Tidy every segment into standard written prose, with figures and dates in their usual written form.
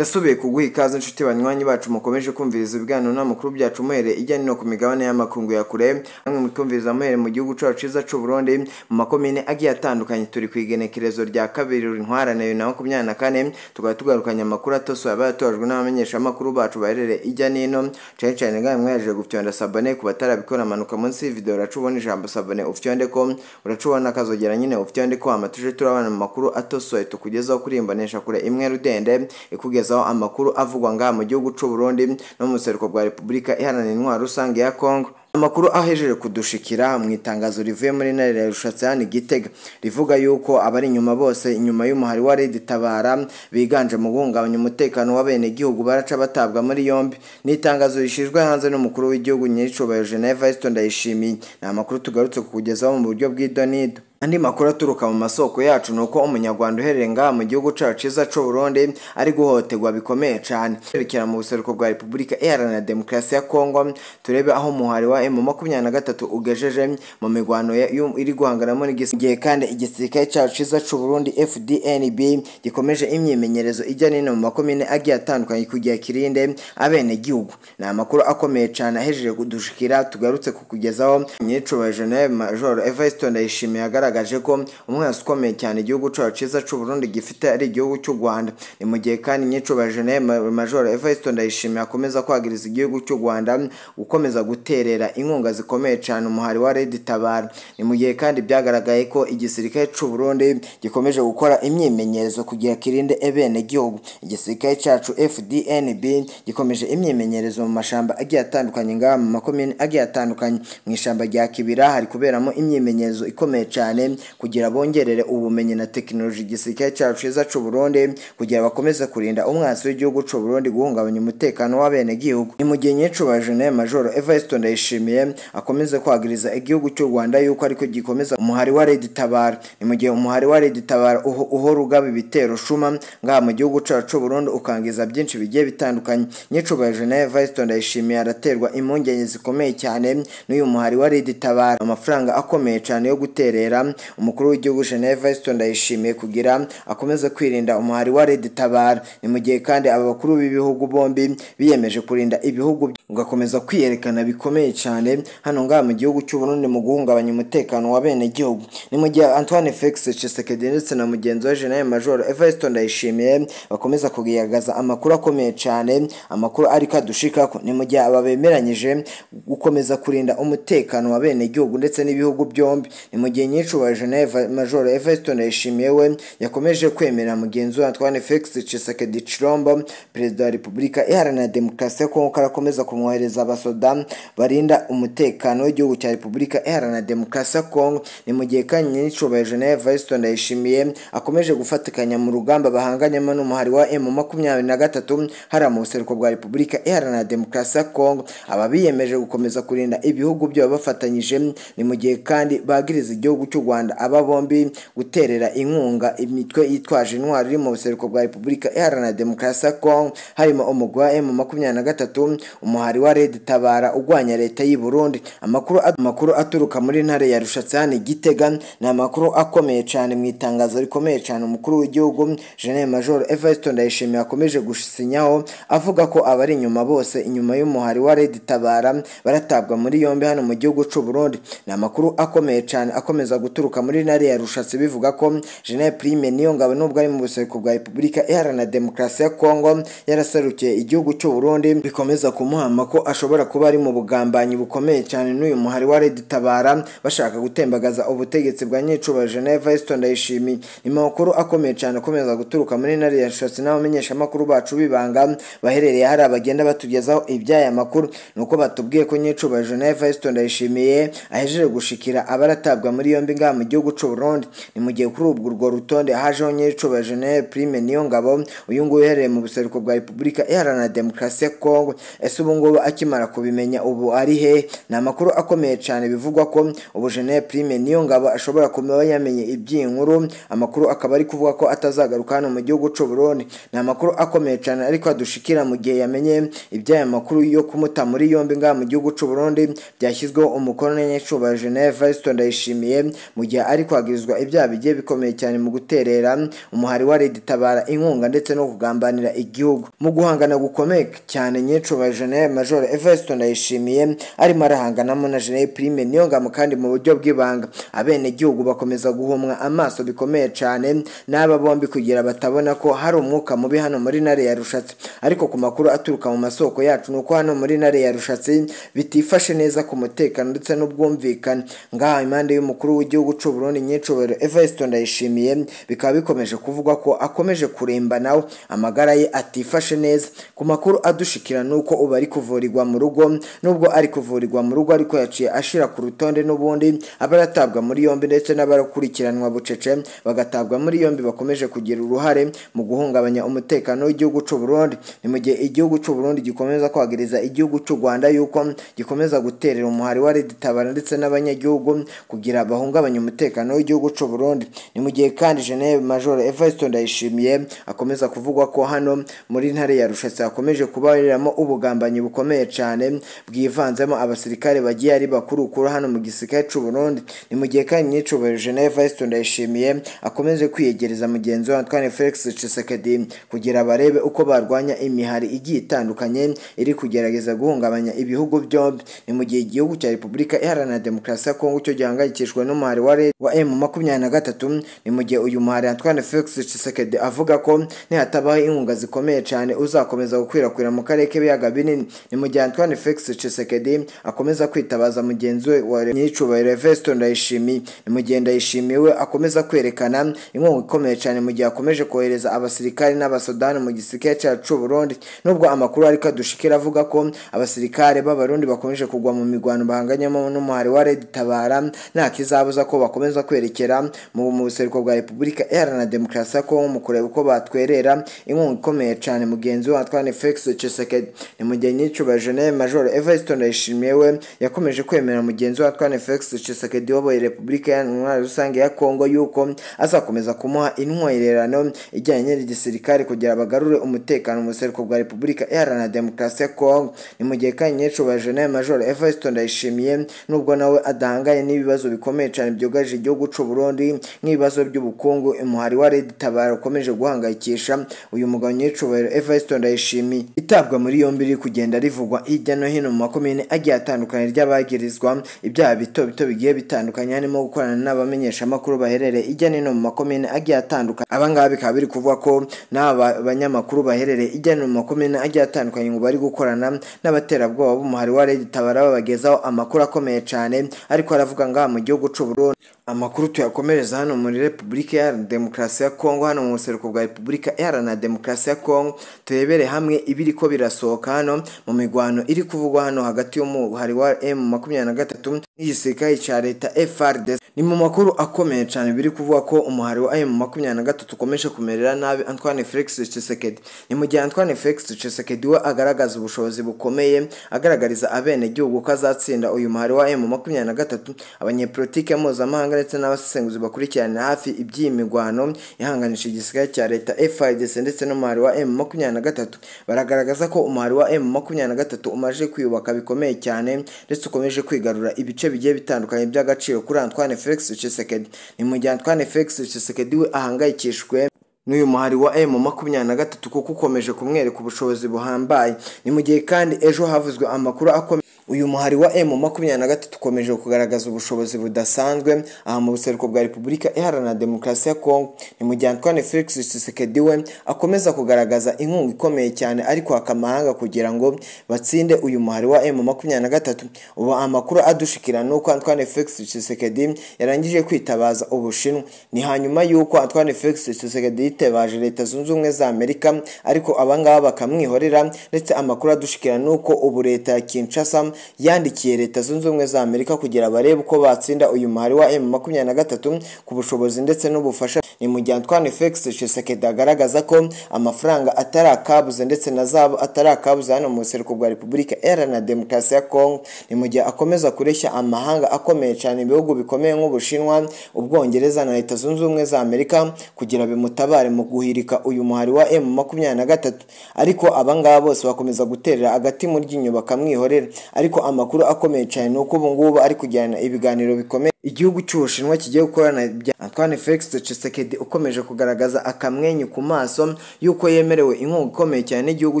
Ndasubiye kuguha ikaze inshuti banywanyi bacu mukomeje kumviriza ibiganiro n'amakuru byacu muhereye ijya no ku migabane y'amakungu ya kure, namwe mutumviriza muhereye mu gihugu cacu ciza c'u Burundi mu makomine agiye atandukanye. Turi ku igenekerezo rya 2 Ntwarante 2024, tukaba tugarukanye amakuru atosoye aba yatojwe n'abamenyeshamakuru bacu baherereye ijya nino, cane cane ngahe mwahejeje gufyonda sabone. Ku batarabikora, manuka munsi y'ivideo uracubona ijambo sabone ufyonde ko, uracubona akazogera nyine ufyonde ko, hama tuje turabana mu makuru atosoye tukugezaho kuri imbonesha kure imwe rudende ikugezaho amakuru avugwa ngaha mu gihugu c'u Burundi no mu buseruko bwa Repubulika Iharanira Intwaro Rusange ya Kongo. Amakuru ahejeje kudushikira mu itangazo rivuye muri ntare ya Rushatsi hano Gitega rivuga yuko abari inyuma bose inyuma y'umuhari wa Red Tabara biganje mu guhungabanya umutekano w'abenegihugu baraca batabwa muri yombi. Ni itangazo rishijwe hanze n'umukuru w'igihugu Nyiricubahiro General Evariste Ndayishimiye. Ni amakuru tugarutse kukugezaho mu buryo bw'idonido. Andi makuru aturuka mu masoko yacu nuko umunyarwanda uherereye ngaha mu gihugu cacu ciza c'u Burundi ari guhohoterwa bikomeye cane. Twerekera mu buseruko bwa Repubulika Iharanira Demokarasi ya Kongo, turebe aho umuhari wa M23 ugejeje mu migwano iri guhanganamo n'igihe, kandi igisirikare cacu ciza c'u Burundi FDNB gikomeje imyimenyerezo ijya n'ino mu makomine agiye atandukanye kugira kirinde abenegihugu. Ni amakuru akomeye cane ahejeje kudushikira tugarutse kukugezaho. Nyiricubahiro General Major Evariste Ndayishimiye yagaragaje ko umwansi ukomeye cyane igihugu cacu ciza c'u Burundi gifite ari igihugu cy'u Rwanda. Ni mu gihe kandi Nyiricubahiro General Major Evariste Ndayishimiye akomeza kwagiriza igihugu cy'u Rwanda gukomeza guterera inkunga zikomeye cyane umuhari wa Red Tabara. Ni mu gihe kandi byagaragaye ko igisirikare c'u Burundi gikomeje gukora imyimenyerezo kugira kirinde abenegihugu. Igisirikare cacu FDNB gikomeje imyimenyerezo mu mashamba agiye atandukanye ngaha mu makomine agiye atandukanye. Mu ishamba rya Kibira hari kuberamo imyimenyerezo ikomeye cyane kugira bongerere ubumenyi na tekinoloji igisirikare cacu ciza c'u Burundi kugira bakomeze kurinda umwansi w'igihugu c'u Burundi guhungabanya umutekano w'abenegihugu. Ni mu gihe Nyiricubahiro General Major Evariste Ndayishimiye akomeze kwagiriza igihugu cy'u Rwanda yuko ariko gikomeza umuhari wa Red Tabara. Ni mu gihe umuhari wa Red Tabara uhora ugaba ibitero shuma ngaha mu gihugu cacu c'u Burundi ukangiza byinshi bigiye bitandukanye. Nyiricubahiro General Evariste Ndayishimiye araterwa impungenge zikomeye cyane n'uyu muhari wa Red Tabara, amafaranga akomeye cyane yo guterera umukuru w'igihugu General Evariste Ndayishimiye kugira akomeze kwirinda umuhari wa Red Tabara. Ni mu gihe kandi aba bakuru b'ibihugu bombi biyemeje kurinda ibihugu ugakomeza kwiyerekana bikomeye cyane hano ngaha mu gihugu cy'u Burundi mu guhungabanya umutekano wa bene gihugu. Ni mu gihe Antoine Felix Tshisekedi ndetse na mugenzi we General Major Evariste Ndayishimiye bakomeza kugaragaza amakuru akomeye cyane, amakuru ariko adushikako. Ni mu gihe aba bemeranyije gukomeza kurinda umutekano wa bene gihugu ndetse n'ibihugu byombi. Ni mu gihe Nyiricubahiro General Major Evariste Ndayishimiye we yakomeje kwemera mugenzi we Antoine Felix Tshisekedi Tshilombo, perezida wa Repubulika Iharanira Demokarasi ya Kongo, arakomeza kumwohereza abasoda barinda umutekano w'igihugu cya Repubulika Iharanira Demokarasi ya Kongo. Ni mu gihe kandi Nyiricubahiro General Evariste Ndayishimiye akomeje gufatikanya mu rugamba bahanganyemo n'umuhari wa M23 hariya mu buseruko bwa Repubulika Iharanira Demokarasi ya Kongo. Aba biyemeje gukomeza kurinda ibihugu byabo bafatanyije. Ni mu gihe kandi bagiriza igihugu cy'u Rwanda aba bombi guterera inkunga imitwe yitwaje intwaro iri mu buseruko bwa Repubulika Iharanira Demokarasi ya Kongo, harimo umugwi wa M23, umuhari wa Red Tabara urwanya leta y'u Burundi. Amakuru aturuka muri ntare ya Rushatsi hano Gitega ni amakuru akomeye cyane. Mu itangazo rikomeye cyane umukuru w'igihugu General Major Evariste Ndayishimiye akomeje gusinyaho avuga ko abari inyuma bose inyuma y'umuhari wa Red Tabara baratabwa muri yombi hano mu gihugu c'u Burundi. Ni amakuru akomeye cyane akomeza guturuka muri ntare ya Rushatsi bivuga ko General Prime Niyongabo nubwo ari mu buseruko bwa Repubulika Iharanira Demokarasi ya Kongo yaraserukiye igihugu cy'u Burundi, bikomeza kumuhama ko ashobora kuba ari mu bugambanyi bukomeye cyane n'uyu muhari wa Red Tabara bashaka gutembagaza ubutegetsi bwa Nyiricubahiro General Evariste Ndayishimiye. Ni amakuru akomeye cyane akomeza guturuka muri ntare ya Rushatsi n'abamenyeshamakuru bacu bibanga baherereye hari abagenda batugezaho iby'aya makuru. Nuko batubwiye ko Nyiricubahiro General Evariste Ndayishimiye ahejeje gushikira abaratabwa muri yombi ngaha mu gihugu c'u Burundi. Ni mu gihe kuri ubwo urwo rutonde hajeho Nyiricubahiro General Prime Niyongabo, uyu nguyu uherereye mu buseruko bwa Repubulika Iharanira Demokarasi ya Kongo. Ese ubu ngubu akimara kubimenya ubu ari he? Ni amakuru akomeye cyane bivugwa ko ubu General Prime Niyongabo ashobora kuba yamenye iby'iyi nkuru, amakuru akaba ari kuvuga ko atazagaruka hano mu gihugu cy'u Burundi. Ni amakuru akomeye cyane ariko adushikira mu gihe yamenye iby'aya makuru yo kumuta muri yombi ngaha mu gihugu cy'u Burundi byashyizweho umukono n'Inyeshyuba General Evariste Ndayishimiye, mu gihe ari kwagirizwa ibyaha bigiye bikomeye cyane mu guterera umuhari wa Red Tabara inkunga ndetse no kugambanira igihugu. Mu guhangana gukomeye cyane Nyeshyuba General Major Evariste Ndayishimiye arimo arahanganamo na General Prime Niyongabo kandi mu buryo bw'ibanga. Abenegihugu bakomeza guhumwa amaso bikomeye cyane n'aba bombi kugira batabona ko hari umwuka mubi hano muri Ntare ya Rushatsi. Ariko ku makuru aturuka mu masoko yacu nuko hano muri Ntare ya Rushatsi bitifashe neza ku mutekano ndetse n'ubwumvikane. Ngaha impande y'umukuru w'igihugu cy'u Burundi Nyecubahiro Evariste Ndayishimiye bikaba bikomeje kuvugwa ko akomeje kuremba nawe amagara ye atifashe neza. Ku makuru adushikira nuko ubu ari kuvurirwa mu rugo, nubwo ari kuvurirwa mu rugo ariko yaciye ashira ku rutonde n'ubundi abaratabwa muri yombi ndetse n'abarakurikiranwa bucece bagatabwa muri yombi bakomeje kugira uruhare mu guhungabanya umutekano w'igihugu cy'u Burundi. Ni mu gihe igihugu cy'u Burundi gikomeza kwagiriza igihugu cy'u Rwanda yuko gikomeza guterera umuhari wa Red Tabara ndetse n'abanyagihugu kugira bahungabanye umutekano w'igihugu cy'u Burundi. Ni mu gihe kandi General Major Evariste Ndayishimiye akomeza kuvugwa ko hano muri Ntare ya Rushatsi hakomeje kubariramo ubugambanyi bukomeye cyane bwivanzemo abasirikare bagiye ari bakuru kuri hano mu gisirikare cy'u Burundi. Ni mu gihe kandi Nyicubahiro General Evariste Ndayishimiye akomeje kwiyegereza mugenzi we Antoine Felix Tshisekedi kugira barebe uko barwanya imihari igiye itandukanye iri kugerageza guhungabanya ibihugu byombi. Ni mu gihe igihugu cya Repubulika Iharanira Demokarasi ya Kongo cyo gihangayikishijwe n'umuhari wa M23. Ni mu gihe uyu muhari Antoine Felix Tshisekedi avuga ko nihatabaho inkunga zikomeye cyane uzakomeza gukwirakwira mu karere k'ibiyaga binini. Ni mu gihe Antoine Felix Tshisekedi akomeza kwitabaza mugenzi we wa Nyicubahiro Evariste Ndayishimiye. Ni mu gihe Ndayishimiye we akomeza kwerekana inkunga ikomeye cyane mu gihe akomeje kohereza abasirikare n'abasodani mu gisirikare cyacu Burundi. Nubwo amakuru ariko adushikira avuga ko abasirikare b'abarundi bakomeje kugwa mu migwano bahanganyemo n'umuhari wa Red Tabara, nta kizabuza ko bakomeza kwerekera mu buseruko bwa Repubulika Iharanira Demokarasi ya Kongo mu kureba uko batwerera inkunga ikomeye cyane mugenzi we Antoine Felix Tshisekedi. Ni mu gihe Nyicubahiro General Major Evariste Ndayishimiye we yakomeje kwemera mugenzi we Antoine Felix Tshisekedi wabaye Repubulika Iharanira Rusange ya Kongo yuko azakomeza kumuha intwererano ijyanye n'igisirikare kugira bagarure umutekano mu buseruko bwa Repubulika Iharanira Demokarasi ya Kongo. Ni mu gihe kandi Nyicubahiro General Major Evariste Ndayishimiye nubwo nawe adahanganye n'ibibazo bikomeye cyane byugarije igihugu cy'u Burundi nk'ibibazo by'ubukungu, umuhari wa Red Tabara ukomeje guhangayikisha uyu mugabo Nyicubahiro Evariste Ndayishimiye. Itabwa muri yombi riri kugenda rivugwa hirya no hino mu makomine agiye atandukanye ry'abagirizwa ibyaha bito bito bigiye bitandukanye, harimo gukorana n'abamenyeshamakuru baherereye hirya no hino mu makomine agiye atandukanye. Abangaba bikaba biri kuvuga ko n'aba banyamakuru baherereye hirya no hino mu makomine agiye atandukanye ngo bari gukorana n'abaterabwoba b'umuhari wa Red Tabara babagezaho amakuru akomeye cyane ariko aravuga ngaha mu gihugu cy'u Burundi. Amakuru tuyakomereza hano muri Repubulika Iharanira Demokarasi ya Kongo, hano mu buseruko bwa Repubulika Iharanira Demokarasi ya Kongo, turebere hamwe ibiri ko birasohoka hano mu migwano iri kuvugwa hano hagati y'umuhari wa M23 n'igisirikare cya leta FARDC. Ni mu makuru akomeye cyane biri kuvuga ko umuhari wa M23 ukomeje kumerera nabi Antoine Felix Tshisekedi. Ni mu gihe Antoine Felix Tshisekedi we agaragaza ubushobozi bukomeye agaragariza abenegihugu ko azatsinda uyu muhari wa M23. Abanyepolitike mpuzamahanga ndetse n'abasesenguzi bakurikirana hafi iby'iyi migwano ihanganisha igisirikare cya leta FARDC ndetse n'umuhari wa M23 baragaragaza ko umuhari wa M23 umaze kwiyubaka bikomeye cyane ndetse ukomeje kwigarura ibice bigiye bitandukanye by'agaciro kuri Antoine Felix Tshisekedi. Ni mu gihe Antoine Felix Tshisekedi we ahangayikishijwe n'uyu muhari wa M23 kuko ukomeje kumwereka ubushobozi buhambaye. Ni mu gihe kandi ejo havuzwe amakuru akomeye. Uyu muhari wa M23 ukomeje kugaragaza ubushobozi budasanzwe aha mu buseruko bwa Repubulika Iharanira Demokarasi ya Kongo. Ni mu gihe Antoine Felix Tshisekedi we akomeza kugaragaza inkunga ikomeye cyane ariko akamahanga kugira ngo batsinde uyu muhari wa M23. Ubu amakuru adushikira nuko Antoine Felix Tshisekedi yarangije kwitabaza Ubushinwa. Ni hanyuma yuko Antoine Felix Tshisekedi yitabaje Leta Zunze Ubumwe za Amerika ariko abangaba bakamwihorera, ndetse amakuru adushikira nuko ubu leta ya Kinshasa yandikiye Leta Zunze Ubumwe za Amerika kugira barebe uko batsinda uyu muhari wa M23 ku bushobozi ndetse n'ubufasha. Ni mu gihe Antoine Felix Tshisekedi agaragaza ko amafaranga atari akabuze ndetse na zabo atari akabuze hano mu buseruko bwa Repubulika Iharanira Demokarasi ya Kongo. Ni mu gihe akomeza kureshya amahanga akomeye cyane, ibihugu bikomeye nk'Ubushinwa, Ubwongereza na Leta Zunze Ubumwe za Amerika kugira bimutabare mu guhirika uyu muhari wa M23. Ariko abangaba bose bakomeza guterera agati mu ryinyo bakamwihorera. Ariko amakuru akomeye cyane ni uko ubu ngubu ari kujyana ibiganiro bikomeye igihugu cy'Ubushinwa kigiye gukorana bya Antoine Felix Tshisekedi, ukomeje kugaragaza akamwenyu ku maso yuko yemerewe inkunga ikomeye cyane n'igihugu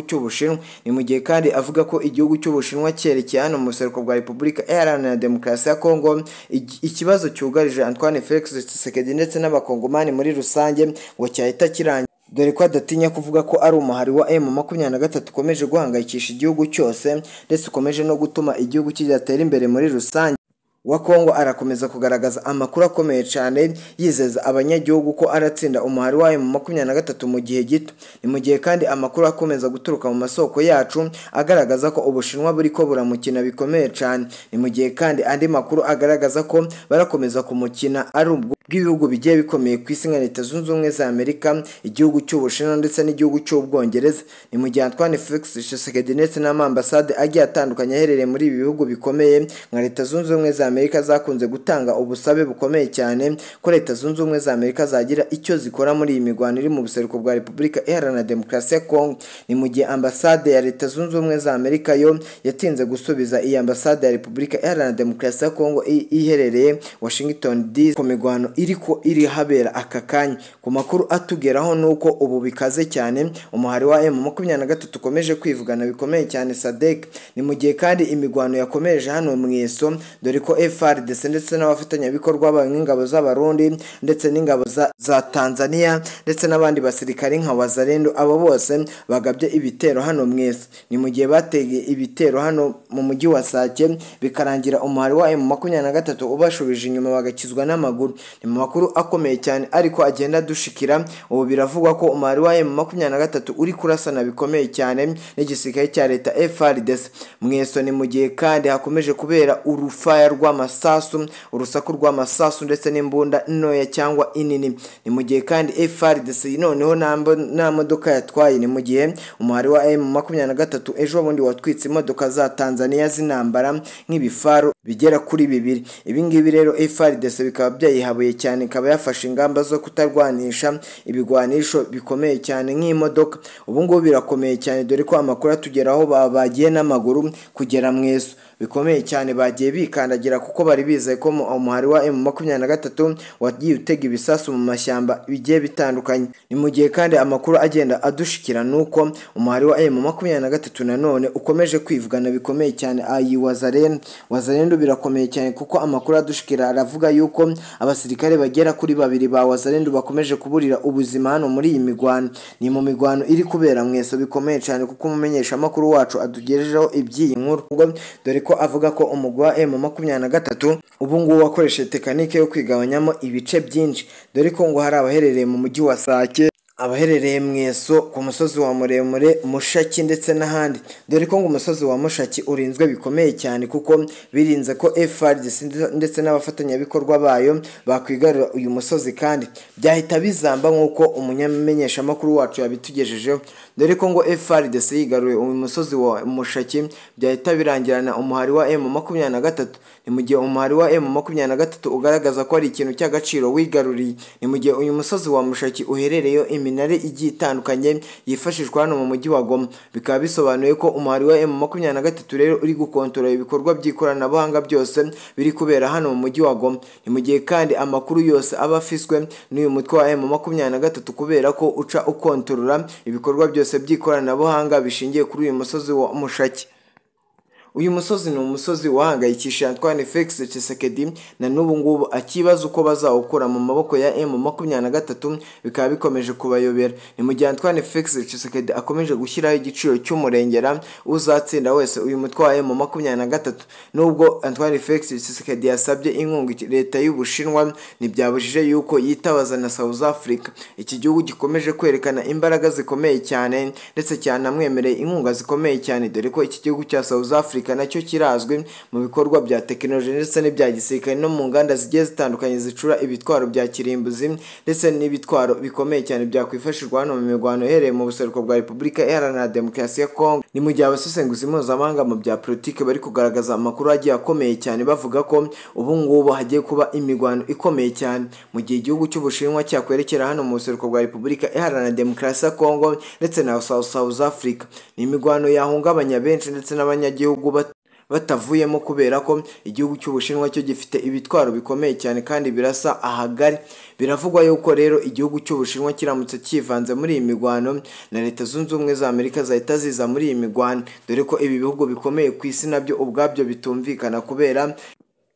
cy'Ubushinwa. Ni mu gihe kandi avuga ko igihugu cy'Ubushinwa cyerekeye hano mu buseruko bwa Repubulika Iharanira Demokarasi ya Kongo ikibazo cyugarije Antoine Felix Tshisekedi ndetse n'abakongomani muri rusange ngo cyahita kirangira, dore ko adatinya kuvuga ko ari umuhari wa M23 ukomeje guhangayikisha igihugu cyose ndetse ukomeje no gutuma igihugu kidatera imbere muri rusange. Wa Kongo arakomeza kugaragaza amakuru akomeye cyane yizeza abanyagihugu ko aratsinda umuhari wa M23 mu gihe gito. Ni mu gihe kandi amakuru akomeza guturuka mu masoko yacu agaragaza ko Ubushinwa buri ko buramukina bikomeye cyane. Ni mu gihe kandi andi makuru agaragaza ko barakomeza kumukina ari ubwo bw'ibihugu bigiye bikomeye ku isi nka Leta Zunze Ubumwe za Amerika, igihugu cy'Ubushinwa ndetse n'igihugu cy'Ubwongereza. Ni mu gihe Antoine Felix Tshisekedi ndetse n'amambasade agiye atandukanye aherereye muri ibi bihugu bikomeye nka Leta Zunze Ubumwe za Amerika zakunze gutanga ubusabe bukomeye cyane ko Leta Zunze Ubumwe za Amerika zagira icyo zikora muri iyi mirwano iri mu buseruko bwa Repubulika Iharanira Demokarasi ya Kongo. Ni mu gihe ambasade ya Leta Zunze Ubumwe za Amerika yo yatinze gusubiza iyi ambasade ya Repubulika Iharanira Demokarasi ya Kongo iherereye Washington DC ku mirwano iriko iri habera aka kanya. Ku makuru atugeraho nuko ubu bikaze cyane umuhari wa M23 ukomeje kwivugana bikomeye cyane SADC. Ni mu gihe kandi imigwano yakomeje hano mweso, dore ko FARDC ndetse n'abafatanyabikorwa bayo nk'ingabo z'Abarundi ndetse n'ingabo za Tanzania ndetse n'abandi basirikari nka Wazalendo, abo bose bagabye ibitero hano mweso. Ni mu gihe bateye ibitero hano mu mujyi wa Sake bikarangira umuhari wa M23 ubashubije inyuma bagakizwa n'amaguru. Ni mu makuru akomeye cyane ariko agenda dushikira ubu biravugwa ko umuhari wa M23 uri kurasana bikomeye cyane n'igisirikare cya leta FARDC mweso. Ni mu gihe kandi hakomeje kubera urufaya rw'amasasu, urusaku rw'amasasu ndetse n'imbunda ntoya cyangwa inini. Ni mu gihe kandi FARDC noneho nta modoka yatwaye. Ni mu gihe umuhari wa M23 ejo bundi watwitse imodoka za Tanzania z'intambara nk'ibifaru bigera kuri 2. Ibi ngibi rero FARDC bikaba byayihabuye cyane, ikaba yafashe ingamba zo kutarwanisha ibigwanisho bikomeye cyane nk'imodoka. Ubu ngubu birakomeye cyane dore ko amakuru atugeraho bagiye n'amaguru kugera mweso bikomeye cyane, bagiye bikandagira kuko bari bizeye ko umuhari wa M23 wagiye utega ibisasu mu mashyamba bigiye bitandukanye. Ni mu gihe kandi amakuru agenda adushikira nuko umuhari wa M23 nanone ukomeje kwivugana bikomeye cyane ayi Wazalendo. Wazalendo birakomeye cyane kuko amakuru adushikira aravuga yuko abasirikare bagera kuri 2 ba Wazalendo bakomeje kuburira ubuzima hano muri iyi migwano. Ni mu migwano iri kubera mweso bikomeye cyane kuko umumenyesha makuru wacu atugejejeho iby'iyi nkuru, dore ko avuga ko umugwi wa M23 ubu ngubu wakoresheje tekanike yo kwigabanyamo ibice byinshi, dore ko ngo hari abaherereye mu mujyi wa Sake, abaherereye mweso ku musozi wa Muremure, Mushaki ndetse n'ahandi. Dore ko ngo umusozi wa Mushaki urinzwe bikomeye cyane kuko birinze ko FARDC ndetse n'abafatanyabikorwa bayo bakwigarura uyu musozi kandi byahita bizamba nk'uko umunyamenyeshamakuru wacu yabitugejejeho. Dore ko ngo FARDC yigaruye uyu musozi wa Mushaki byahita birangirana umuhari wa M23. Ni mu gihe umuhari wa M23 ugaragaza ko ari ikintu cy'agaciro wigaruriye. Ni mu gihe uyu musozi wa Mushaki uherereyeho iminara igiye itandukanye yifashishwa hano mu mujyi wa Goma, bikaba bisobanuye ko umuhari wa M23 rero uri gukontorora ibikorwa by'ikoranabuhanga byose biri kubera hano mu mujyi wa Goma. Ni mu gihe kandi amakuru yose aba afiswe n'uyu mutwe wa M23 kubera ko uca ukontorora ibikorwa byose by'ikoranabuhanga bishingiye kuri uyu musozi wa Mushaki. Uyu musozi ni umusozi wahangayikishije Antoine Felix Tshisekedi na n'ubu ngubu akibaza uko bazawukura mu maboko ya M23 bikaba bikomeje kubayobera. Ni mu gihe Antoine Felix Tshisekedi akomeje gushyiraho igiciro cy'umurengera uzatsinda wese uyu mutwe wa M23. Nubwo Antoine Felix Tshisekedi yasabye inkunga leta y'Ubushinwa, ntibyabujije yuko yitabaza na South Africa. Iki gihugu gikomeje kwerekana imbaraga zikomeye cyane ndetse cyanamwemereye inkunga zikomeye cyane, dore ko iki gihugu cya South Africa Africa nacyo kirazwi mu bikorwa bya tekinoloji ndetse n'ibya gisirikare no mu nganda zigiye zitandukanye zicura ibitwaro bya kirimbuzi ndetse n'ibitwaro bikomeye cyane byakwifashishwa hano mu mirwano iherereye mu buseruko bwa Repubulika Iharanira Demokarasi ya Kongo. Ni mu gihe abasesenguzi mpuzamahanga mu bya politiki bari kugaragaza amakuru agiye akomeye cyane bavuga ko ubu ngubu hagiye kuba imirwano ikomeye cyane mu gihe igihugu cy'Ubushinwa cyakwerekera hano mu buseruko bwa Repubulika Iharanira Demokarasi ya Kongo ndetse na South Africa. Ni imirwano yahungabanya benshi ndetse n'abanyagihugu batavuyemo kubera ko igihugu cy'Ubushinwa cyo gifite ibitwaro bikomeye cyane kandi birasa ahagari. Biravugwa yuko rero igihugu cy'Ubushinwa kiramutse kivanze muri iyi mirwano na Leta Zunze Ubumwe za Amerika zahita ziza muri iyi mirwano, dore ko ibi bihugu bikomeye ku isi nabyo ubwabyo bitumvikana kubera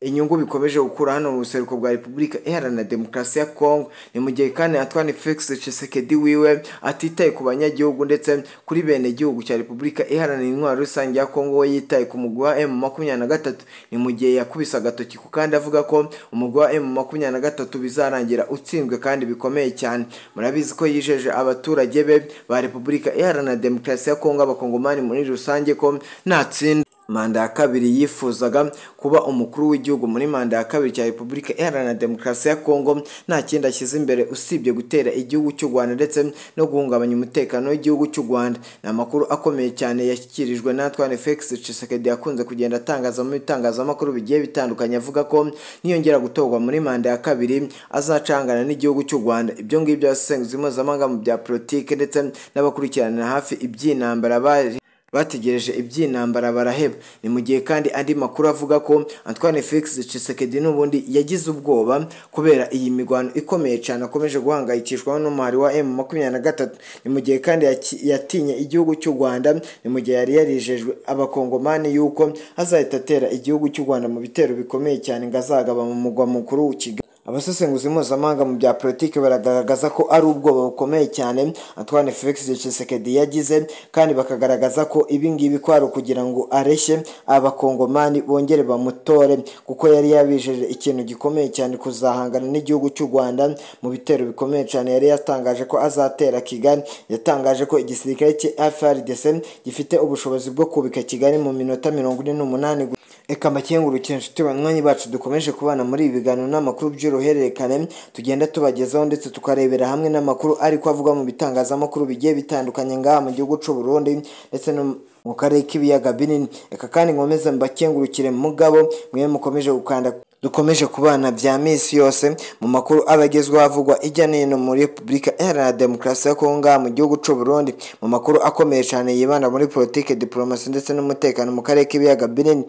inyungu bikomeje gukura hano mu buseruko bwa Repubulika Iharanira Demokarasi ya Kongo. Ni mu gihe kandi Antoine Felix Tshisekedi wiwe atitaye ku banyagihugu ndetse kuri bene gihugu cya Repubulika Iharanira Intwaro Rusange ya Kongo, we yitaye ku mugwi wa M23. Ni mu gihe yakubise agatoki ku kandi avuga ko umugwi wa M23 bizarangira utsinzwe kandi bikomeye cyane. Murabizi ko yijeje abaturage be ba Repubulika Iharanira Demokarasi ya Kongo, abakongomani muri rusange, ko natsinda manda ya kabiri yifuzaga kuba umukuru w'igihugu muri manda ya kabiri cya Repubulika Iharanira Demokarasi ya Kongo nta kindi ashyize imbere usibye gutera igihugu cy'u Rwanda ndetse no guhungabanya umutekano w'igihugu cy'u Rwanda. Ni amakuru akomeye cyane yashyikirijwe na Antoine Felix Tshisekedi yakunze kugenda atangaza mu bitangazamakuru bigiye bitandukanye avuga ko niyongera gutorwa muri manda ya kabiri azacangana n'igihugu cy'u Rwanda. Ibyo ngibyo abasesenguzi mpuzamahanga mu bya politiki ndetse n'abakurikiranira hafi iby'intambara bari bategereje iby'intambara baraheba. Ni mu gihe kandi andi makuru avuga ko Antoine Felix Tshisekedi n'ubundi yagize ubwoba kubera iyi mirwano ikomeye cyane akomeje guhangayikishwa n'umuhari wa M23. Ni mu gihe kandi yatinye igihugu cy'u Rwanda. Ni mu gihe yari yarijejwe abakongomani yuko azahita atera igihugu cy'u Rwanda mu bitero bikomeye cyane ngo azagaba mu mugwa mukuru Kigali. Abasesenguzi mpuzamahanga mu bya politiki baragaragaza ko ari ubwoba bukomeye cyane Antoine Felix Tshisekedi yagize, kandi bakagaragaza ko ibi ngibi kwari kugira ngo areshye abakongomani bongere bamutore, kuko yari yabijeje ikintu gikomeye cyane kuzahangana n'igihugu cy'u Rwanda mu bitero bikomeye cyane. Yari yatangaje ko azatera Kigali, yatangaje ko igisirikare cya FARDC gifite ubushobozi bwo kubika Kigali mu minota 48. Eka makengurukire inshuti banywanyi bacu dukomeje kubana muri ibi biganiro n'amakuru by'uruhererekane tugenda tubagezaho ndetse tukarebera hamwe n'amakuru ariko avugwa mu bitangazamakuru bigiye bitandukanye ngaha mu gihugu cy'u Burundi ndetse no mu karere k'ibiyaga binini. Eka kandi nkomeze mbakengurukire mugabo mwe mukomeje gukanda dukomeje kubana bya misi yose mu makuru abagezweho avugwa ijya n'ino muri Repubulika Iharanira Demokarasi ya Kongo mu gihugu cy'u Burundi, mu makuru akomeye cyane yibanda muri politike, diplomasi ndetse n'umutekano mu karere k'ibiyaga binini.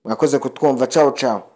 Mwakoze kutwumva, ciao ciao.